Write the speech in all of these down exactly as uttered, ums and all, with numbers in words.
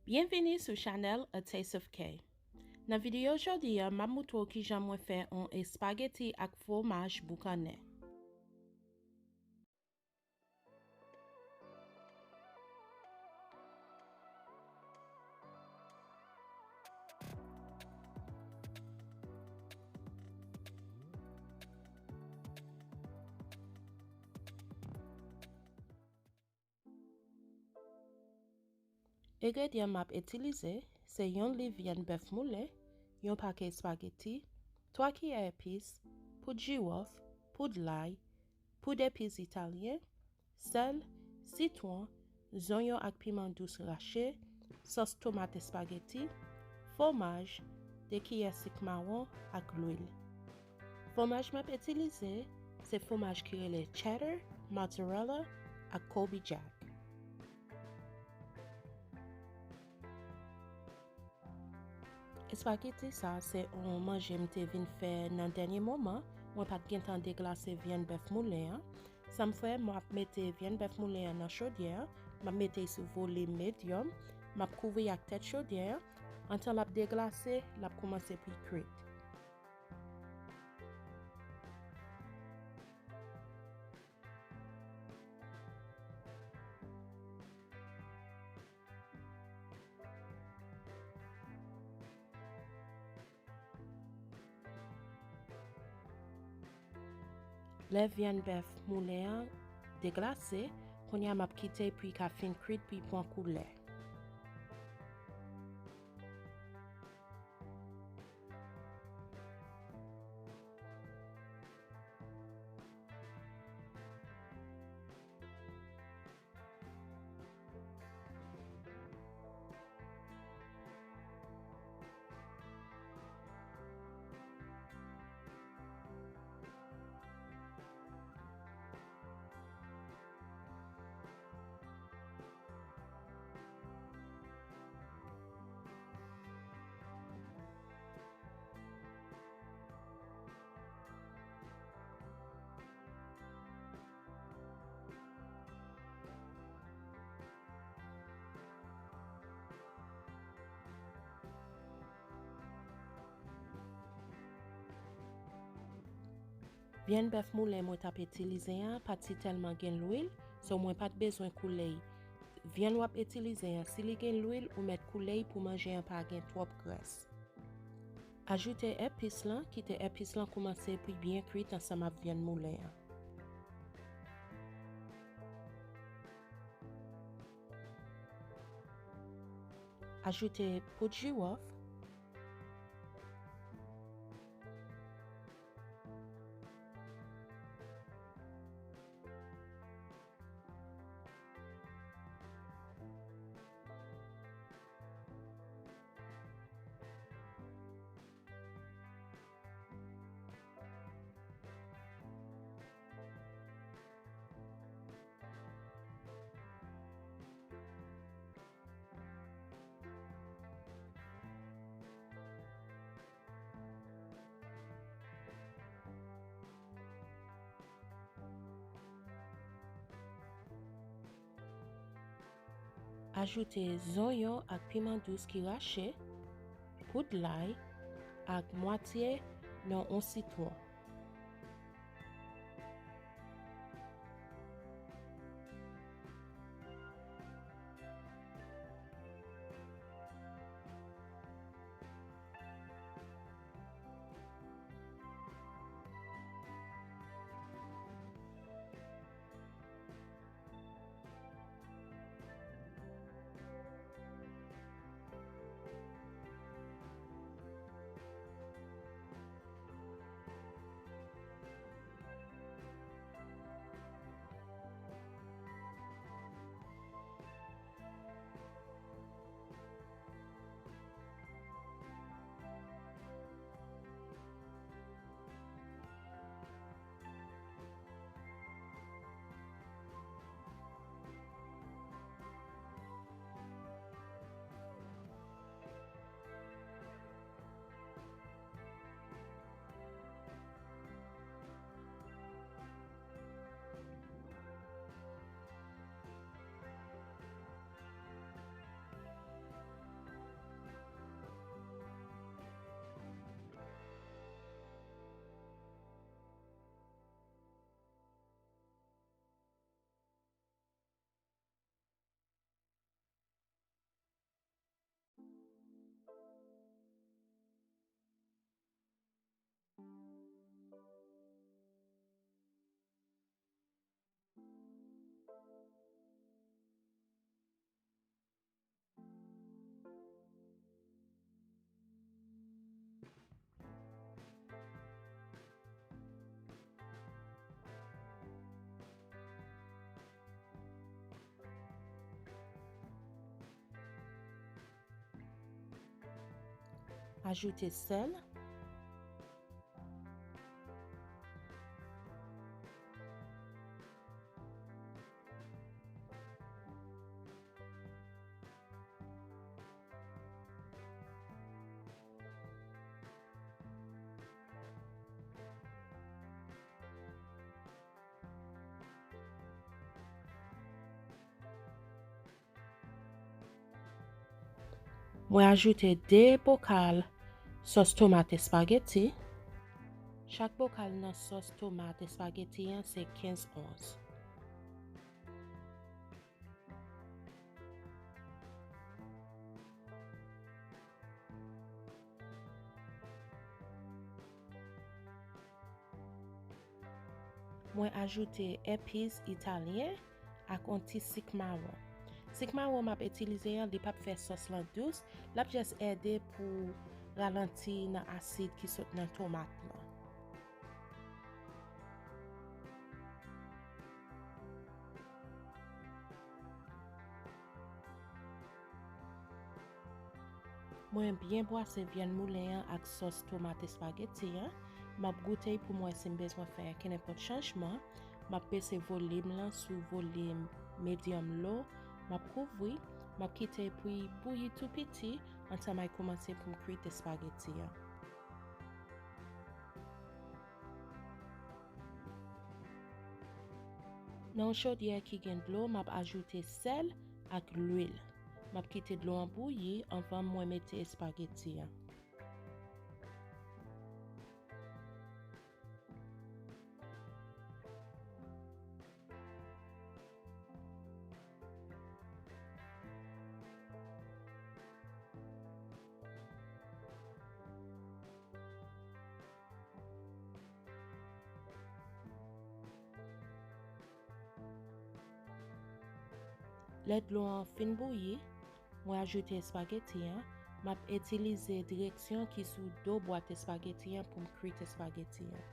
Byenvini sou chanèl A Taste of K. Nan videyo jodi a, m ap moutre w kijan mwen fè yon espageti ak fwomaj boukannen. Engredyan m ap itilize se yon liv vyann bèf moulen, yon pake espageti, twa kiyè epis, poud jiwòf, poud lay, poud epis italyen, sèl, sitwon, zonyon ak piman dous rache, sòs tomat espageti, fwomaj, de kiyè sik mawon ak lwil. Fwomaj m ap itilize se fwomaj ki rele cheddar, mozzarella ak Colby Jack. Espageti sa se yon manje m te vin fè nan dènye moman, mwen pa t gentan deglase vyann bèf moulen an. Sa m fè, m ap mete vyann bèf moulen an nan chodyè an, m ap mete l sou volim medyòm, m ap kouvri ak tèt chodyè an, antan l ap deglase, l ap kòmanse pou l kwit. Lè vyann bèf moulen an deglase, kounye a m ap kite l pou l ka fin kwit, pou l pran koulè. Vyann bèf moulen mwen t ap itilize an pa t si tèlman gen lwil, so mwen pa t bezwen koule l. Vyann w ap itilize an, si li gen lwil, ou mèt koule l pou manje an pa gen twòp grès. Ajoute epis lan, kite epis lan kòmanse pou l byen kwit ansanm ak vyann moulen an. Ajoute poud jiwòf. Ajoute zonyon ak piman dous ki rache, poud lay, ak mwatye nan yon sitwon. Ajoute sèl. Mwen ajoute de bokal sòs tomat espageti. Chak bokal nan sòs tomat espageti an se kenz ons. Mwen ajoute epis italyen ak yon ti sik mawon. Sik mawon m ap itilize an, li p ap fè sòs lan dous, l ap jis ede pou ralanti nan asid ki sot nan tomat lan. Mwen byen bwase vyann moulen an ak sòs tomat espageti an. M ap goute pou m wè si m bezwen fè kenenpòt chanjman. M ap bese volim lan sou volim medium low. M ap kouvri. M ap kite pou l bouyi tou piti antan m al kòmanse pou m kwit espageti an. Nan yon chodyè ki gen dlo, m ap ajoute sèl ak lwil. M ap kite dlo an bouyi anvan mwen mete espageti an. Lè dlo an fin bouyi, mwen ajoute espageti an. M ap itilize direksyon ki sou do bwat espageti an pou m kwit espageti an.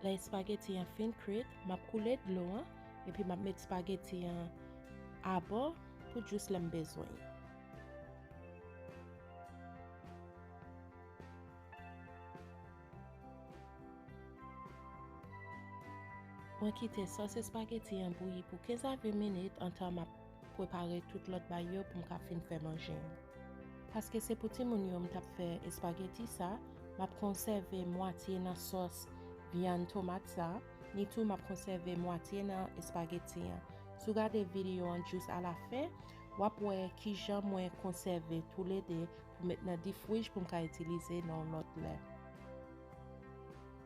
Lè espageti an fin kwit, m ap koule dlo an, epi m ap met espageti an abò pou jis lè m bezwen. Mwen kite sòs espageti an bouyi pou kenz a ven minit antan m ap prepare tout lòt bagay yo pou m ka fin fè manje an. Paske se pou timoun yo m t ap fè espageti sa, m ap konsève mwatye nan sòs vyann tomat sa, ni tou m ap konsève mwatye nan espageti an. Si w gade videyo an jis alafen, w ap wè kijan mwen konsève toulede pou met nan difrij pou m ka itilize nan yon lòt lè.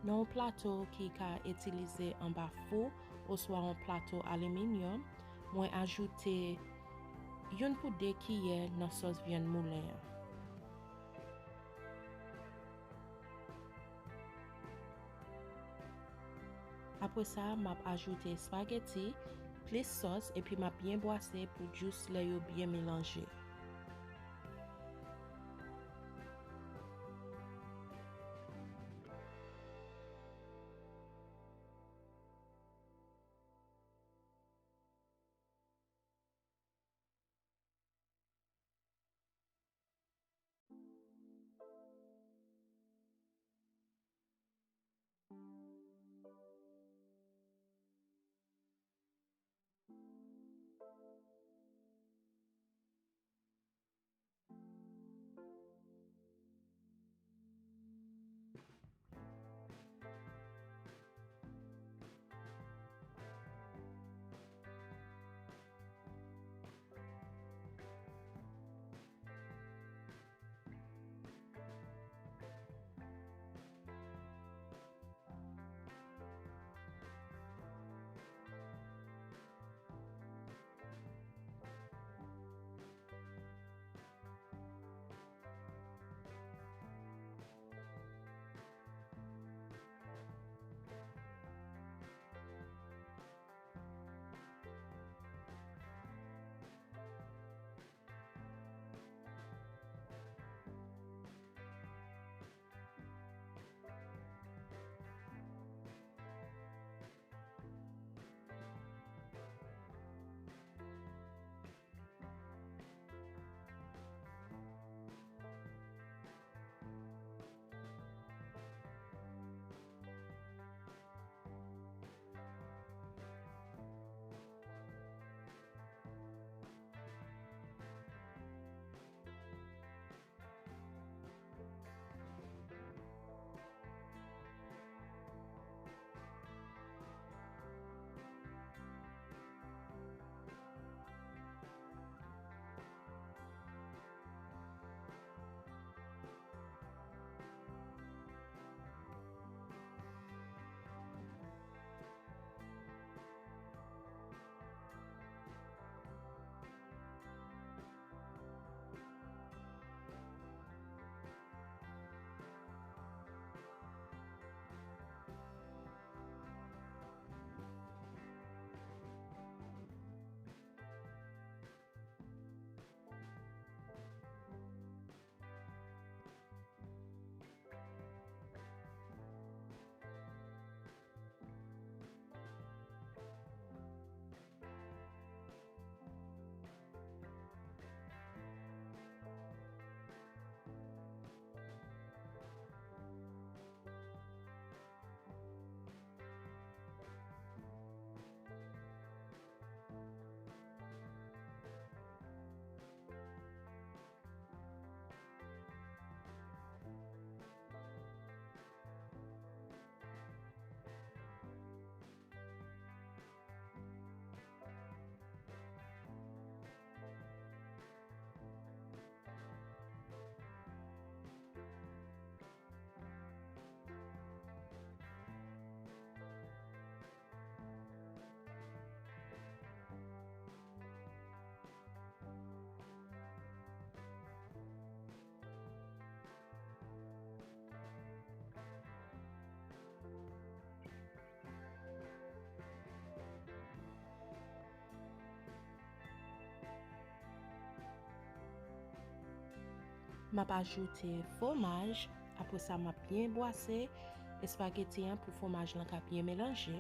Nan yon plato ki ka itilize anba fou oswa yon plato aliminyòm, mwen ajoute youn pou de kiyè nan sòs vyann moulen an. Apre sa, m ap ajoute espageti, plis sòs, epi m ap byen bwase pou jis lè yo byen melanje. M ap ajoute fwomaj. Apre sa, m ap byen bwase espageti an pou fwomaj lan ka byen melanje.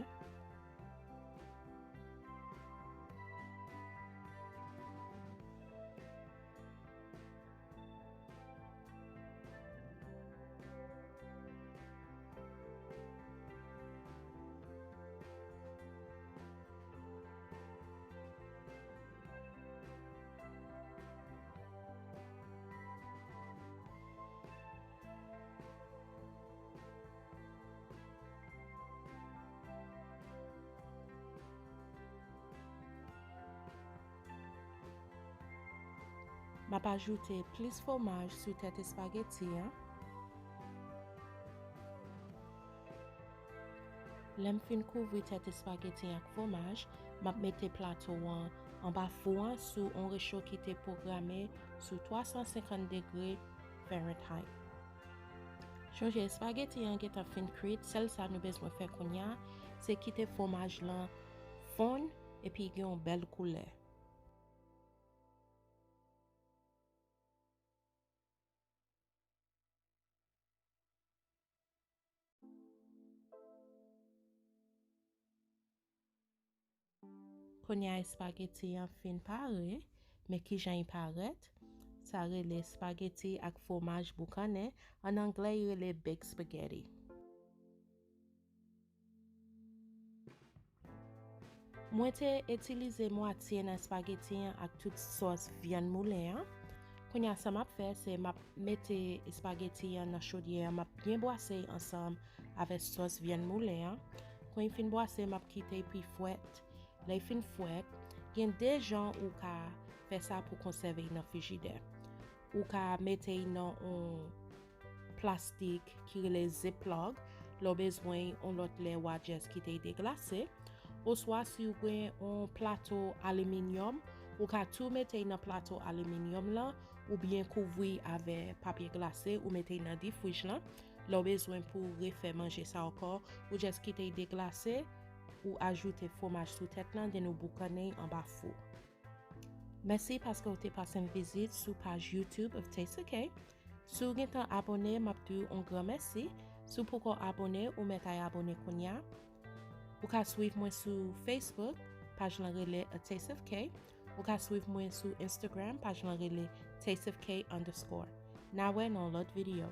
M ap ajoute plis fwomaj sou tèt espageti an. Lè m fin kouvri tèt espageti an ak fwomaj, m ap mete plato an anba fou an sou yon recho ki te pwograme sou twa san senkant degre Fahrenheit. Chonje espageti an gentan fin kwit, sèl sa nou bezwen fè kounye a, se kite fwomaj lan fonn epi gen yon bèl koulè. Kounye a espageti an fin pare, men kijan li parèt? Sa rele espageti ak fwomaj boukannen, an anglè li rele baked spaghetti. Mwen te itilize mwatye nan espageti an ak tout sòs vyann moulen an. Kounye a sa m ap fè, se m ap mete espageti an nan chodyè an, m ap byen bwase ansanm avèk sòs vyann moulen an. Kan li fin bwase, m ap kite l pi frèt. Lè l fin frèt, gen de jan ou ka fè sa pou konsève l nan frijidè. Ou ka mete l nan yon plastik ki rele ziploc, lè w bezwen yon lòt lè w a just kite l deglase. Oswa si w gen yon plato aliminyòm, ou ka tou mete l nan plato aliminyòm lan, oubyen kouvri avè papye glase, ou mete l nan difrij lan. Lè w bezwen pou refè manje sa ankò, ou just kite l deglase, ou ajoute fwomaj sou tèt lan, then ou boukannen l anba fou. Mèsi paske w te pase m vizit sou paj YouTube of Taste of K. Si w gentan abòne, m ap di w yon gran mèsi. Si w poko abòne, ou mèt al abòne kounye a. Ou ka swiv mwen sou Facebook, paj lan rele A Taste of K. Ou ka swiv mwen sou Instagram, paj lan rele taste of k underscore. N a wè nan yon lòt videyo.